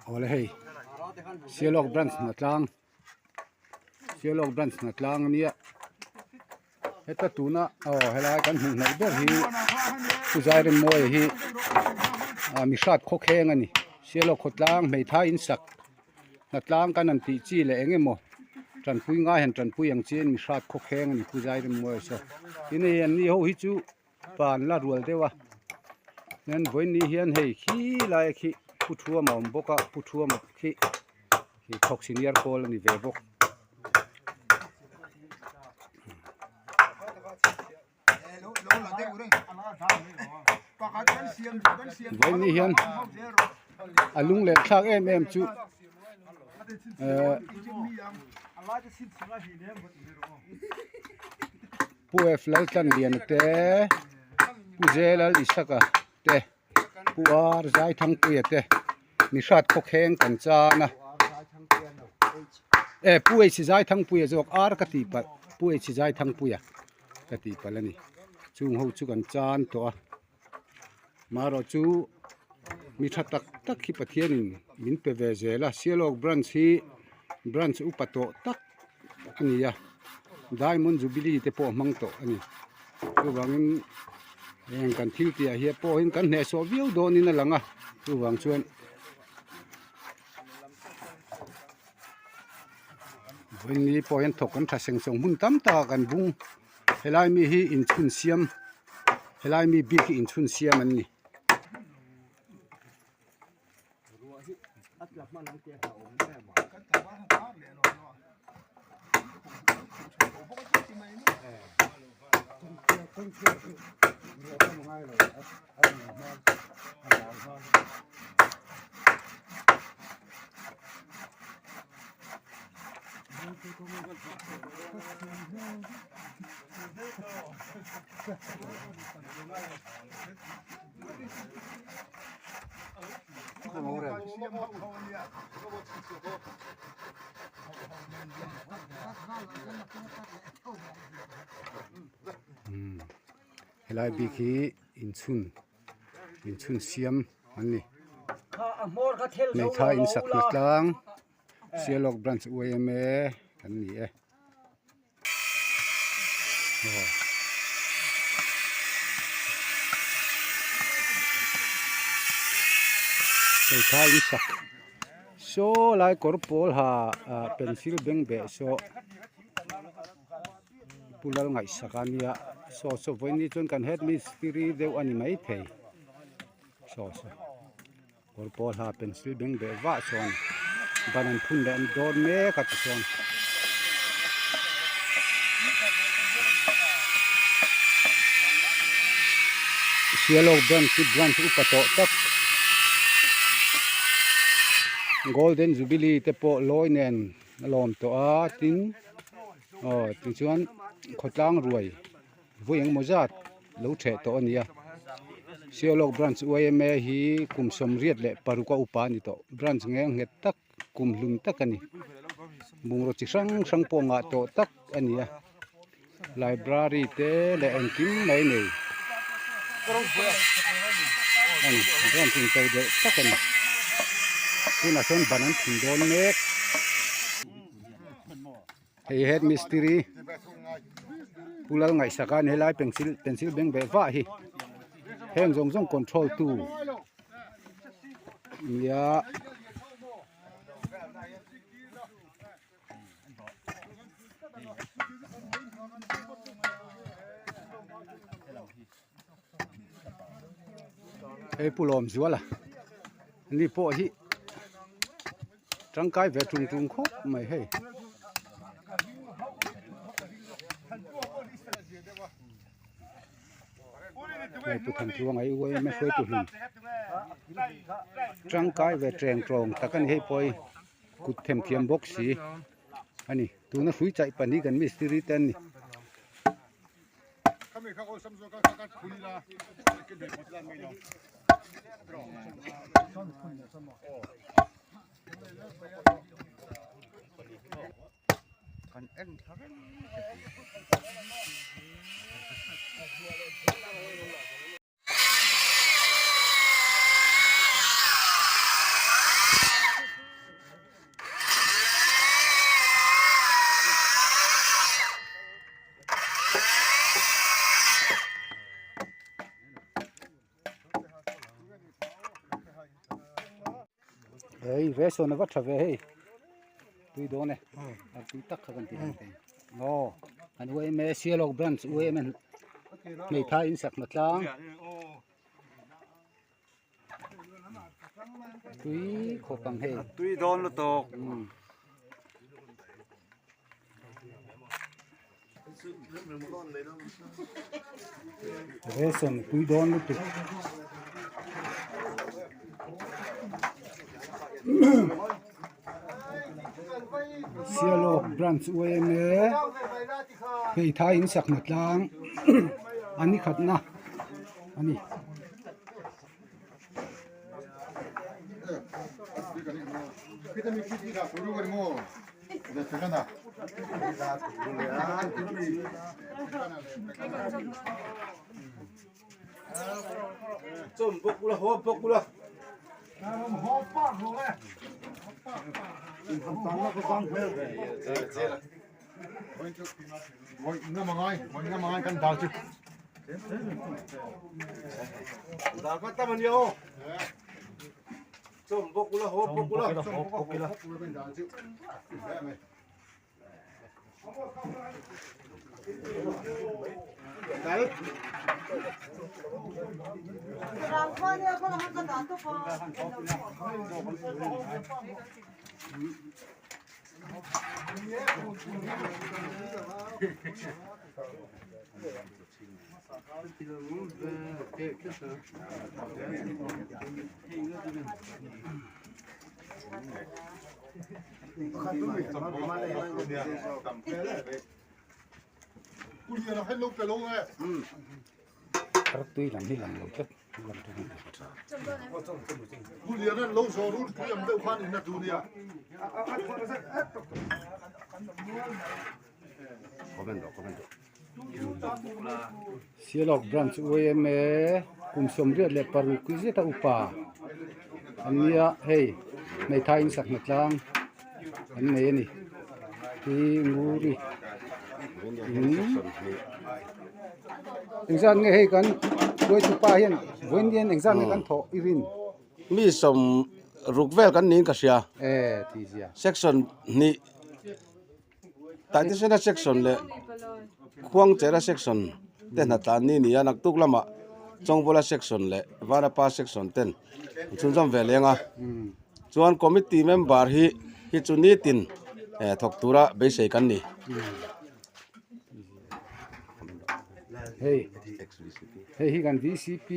Awle hei Sialawk branch hnatlang Sialawk branch hnatlang ania heta tuna aw helai kan hmuh hnaih ber hi Pu Zairemmawia hi ah mi hrat khawkheng a ni Sialawk khawtlang hmeithai in sak hnatlang kan han tih chi leh eng emaw tanpui ngai han tanpui ang chiin mi hrat khawkheng a ni Pu Zairemmawia saw tin hei an ni ho hi chu pan la rual deuh a chuan vawiin hian hei khi lai khi pu thuam a awm bawk a pu thuam khi ih thawk senior pawl a ni ve bawk. Vawiin hian a lung leh thlak em em chu ehh Pu F Laltlanliana te Pu J Lalisaka te Pu R Zaithangpuia te mi hrat khawkheng kan chan a e Pu H Zaithangpuia zawk R ka tih palh Pu H Zaithangpuia ka tih palh a ni chung ho chu kan chan tawh a marawh chu mi tha tak tak hi Pathianin min pe ve zel a Sialawk branch hi branch upa tawh tak a ni a diamond jubilee te pawh a hmang tawh a ni chuvangin heng kan thil tih ah hian pawhin kan hnehsawh viau dawnin a lang a chuvang chuan vawiin pawh hian thawk kan tha seng sawng hmun tam tak ah kan bung helai mi hi inchhun siam helai mi bik hi inchhun siam an ni. Helai bik hi inchhun inchhun siam an ni hmeithai in sak hna tlang Sialawk branch yma kan ni e. Hei in sak saw lai kawr pawl ha ah pencil beng beh saw pu lal ngaihsak a nia saw saw vawiin ni chuan kan head mistiri deuh a ni maithei saw saw. Kawr pawl ha pencil beng beh vah chuan ban an phun leh an dawn mek a tichuan Sialawk branch hi branch upa tawh tak golden jubilee te pawh lawi nen a lawm tawh a tin aw tichuan khawtlang ruai. Vawi engemaw zat lo theh tawh a ni a Sialawk branch yma hi kum 86 a upa a ni tawh branch nge nghet tak kum hlun tak a ni bungraw chi hrang hrang pawh ngah tawh tak a ni a library te leh engkim mai nei a ni branch in to deuh tak a ni tunah sawn ban an thun dawn mek. Hei head mistiri Pu Lal ngaihsak a ni helai pencil pencil beng ve vah hi heng zawng zawng control tu nia hei Pu Lawmzuala ni pawh hi. Tangkai ve tung tung khawp mai hei. Hei pu Thantluanga hi UAM a hruaitu hlun tangkai ve teng tawng tak a ni hei pawh hi kut themthiam bawk si a ni tuna hrui chaih pahnih kan mistiri te an ni. Hei ration a va tha ve hei tui dawn e a tui tak kha kan ti lang thei aw kan UMA Sialawk branch UMA hmeithai in sak hna tlang tui khawp ang hei tui dawn lutuk Ration tui dawn lutuk. Sialawk branch UMA hmeithai in sak hna tlang a ni khatna a ni. Tui lam hi lang lo tlat Sialawk branch UMA kum 86 zeta upa an nia hei hmeithai in sak hna tlang an nei a ni hi nguri engzat nge hei kan hruaitu pa hian vawiin hian engzat nge kan thawh i rin. Mi 60 vel kan niin ka hria. E tih zia. Section hnih. Taitesena section leh Khuangchera section te hnatlan ni ni a, naktuk lamah Chawngbawla section leh Vanapa section ten an chhunzawm ve leng a. Chuan committee member hi hi chu nitin thawk tura beisei kan ni. Hei hei hi kan VCP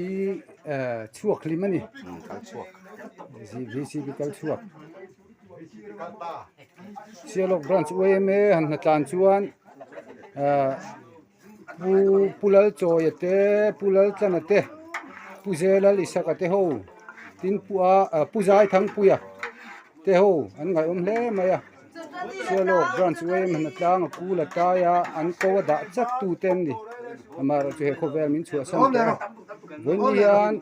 chhuak hlim a ni. VCP kal chhuak. Sialawk branch UMA han hnatlan chuan ahh pu pu Lalchawia te pu Laltlana te pu Zelal Isaka te ho tin pu a ah pu Zaithangpuia te ho an ngaihawm hle mai a Sialawk branch UMA hnatlang a kul a tai a an ko a dah chat tu te an ni amaherawh chu he khawvel min chhuahsan tawh a vawiin hian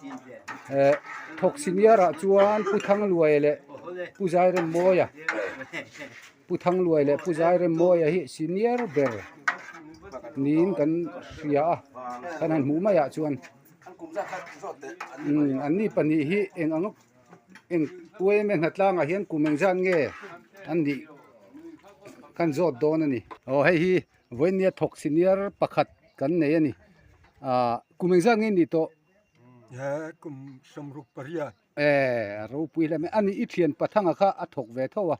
eh thawk senior ah chuan pu Thangluaia leh Pu Zairemmawia Pu Thangluai leh Pu Zairemmawia hi senior ber niin kan hria a kan han hmuh maiah chuan umm an ni pahnih hi eng ang eng UMA hnatlangah hian kum engzat nge an nih kan zawt dawn a ni. Aw hei hi vawinia thawk senior pakhat kan nei a ni ah kum engzat nge nih tawh? He kum 68. E a ropui hle mai ani i thian pathanga kha a thawk ve tho a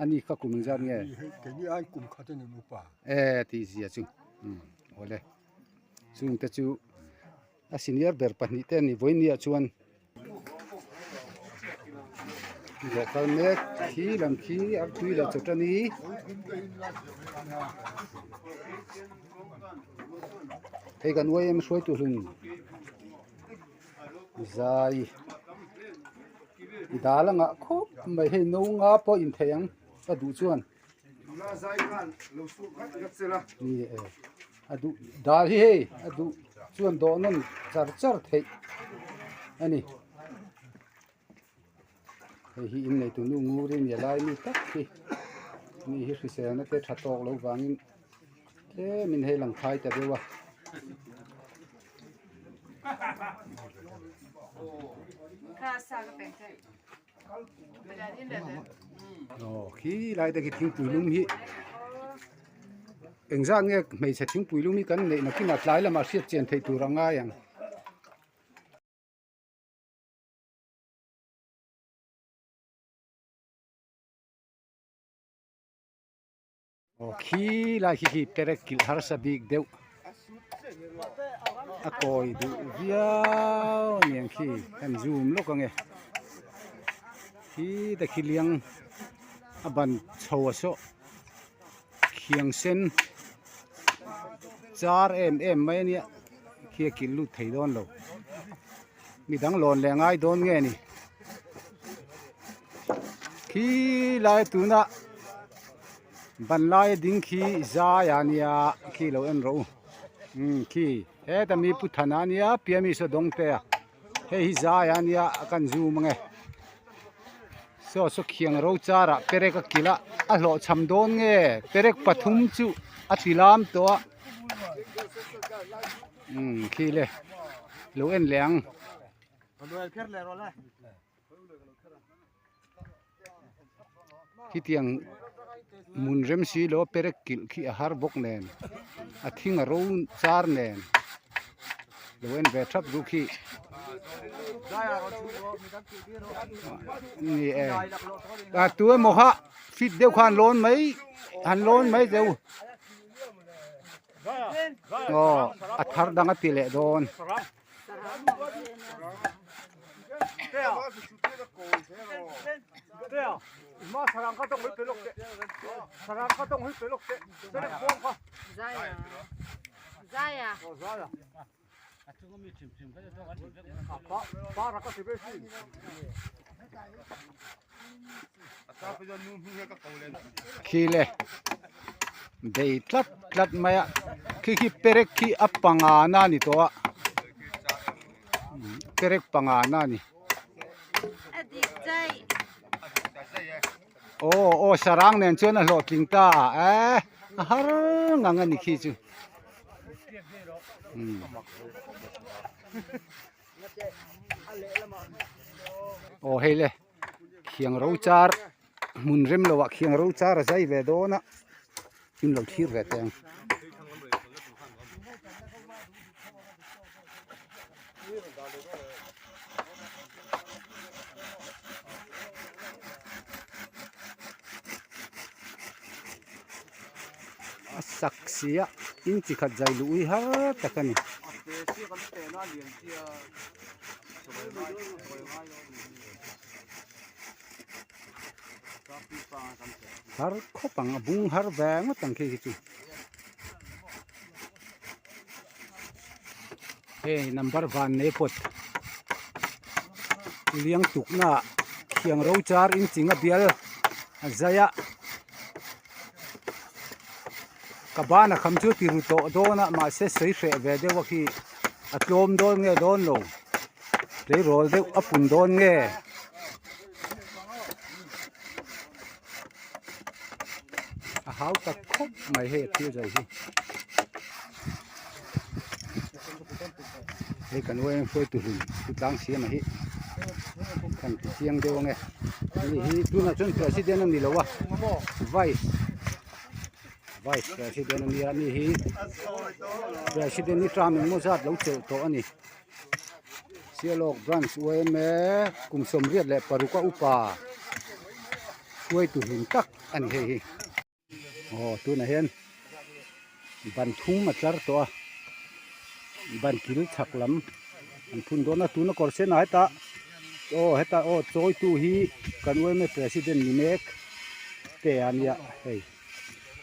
ani kha kum engzat nge keini ai kum khat a ni upa e tih zia chu awle chung te chu a senior ber pahnih te ani vawinia chuan leh kal mek khi lam khi artui leh chawtani hei kan uai em hruaitu hlun Zai dal a ngah khawp mai hei no nga pawh in theih ang ka duh chuan ni e a duh dal hi hei a duh chuan dawh nawn char char theih a ni hei hi innei tu nu ngur in a lai mi tak hi mi hi hriselna te tha tawk lo vangin tlem in hei lang phai ta deuh a. Aw khi lai te khi thingpui lum hi engzat nge hmeichhe thingpui lum hi kan neih nakinah tlai lamah hriat chian theih tur a ngai ang. Aw khi lai khi khi perek kilh harsa bik deuh a kawi duh viau a ni ang khi kan zoom lawk ang e khi te khi liang a ban chho a saw khiang sen char em em mai a nia khi a kilh lut thei dawn lo midang lawn leh ngai dawn nge ni khi lai tuna ban laia ding khi zai a nia khi lo en rawh u umm khi heta mi pu thana a nia piami saw dawng te a hei hi zai a nia a kan zoom ange saw saw khiang ro charah perek a kilh a a hlawhchham dawn nge perek pathum chu a ti lam tawh a. Umm khi le lo en leh ang. Khitiang hmun rem si lo perek kilh khi a har bawk nen a thing a ro char nen lo en ve thap duh khi ni e a tu emaw kha fit deuh khan lawn mai han lawn mai deuh. Aw a thar dang a ti leh dawn. Khi le bei tlat tlat mai a khi khi perek khi a panga na a ni tawh a perek panga na a ni. Aw aw sarang nen chuan a hlawhtling ta e a har ngang a ni khi chu umm aw hei le khiang ro char hmun rem lo ah khiang ro char a zai ve dawn a in lo thlir ve teh ang. A sak si a in chi khat zai luh hi har tak a ni. Har khawp ang a bung har ve ngawt ang khi khi chu. Hei number van nei pawt liang tukna ah thiang ro char in ching a bial a zai a ka ban a kham chu ti ru tawh dawn a mahse sawi hreh ve deuh a khi a tlawm dawn nge dawn lo tleirawl deuh a pun dawn nge. A hau tak khawp mai hei a thil zai hi hei kan uaim hruaitu hlun chu tlang siam a hi kan ti chiang deuh ange ani hi tunah chuan president a ni lo a vice vice president a nia ani hi president hi term engemaw zat lo chelh tawh a ni. Sialawk branch yma kum 86 a upa hruaitu hlim tak a ni hei hi. Aw tunah hian ban thum a tlar tawh a ban kil chhak lam an phun dawn a tuna kawr senah hetah aw hetah aw chawitu hi kan yma president ni mek te a nia hei.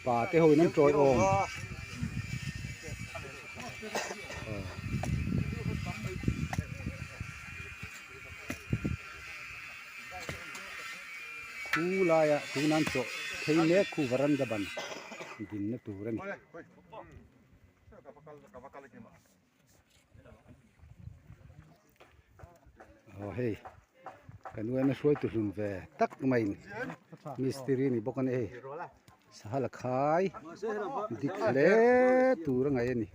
Pa te ho in an tawi awm. Khu laia tuna an chawh phei mek khu varanda ban dinna tur a ni. Aw hei kan uaina hruaitu hlun ve tak maiin mistiri ni bawk a ni hei sahal a khai dik hle tur a ngaih a ni.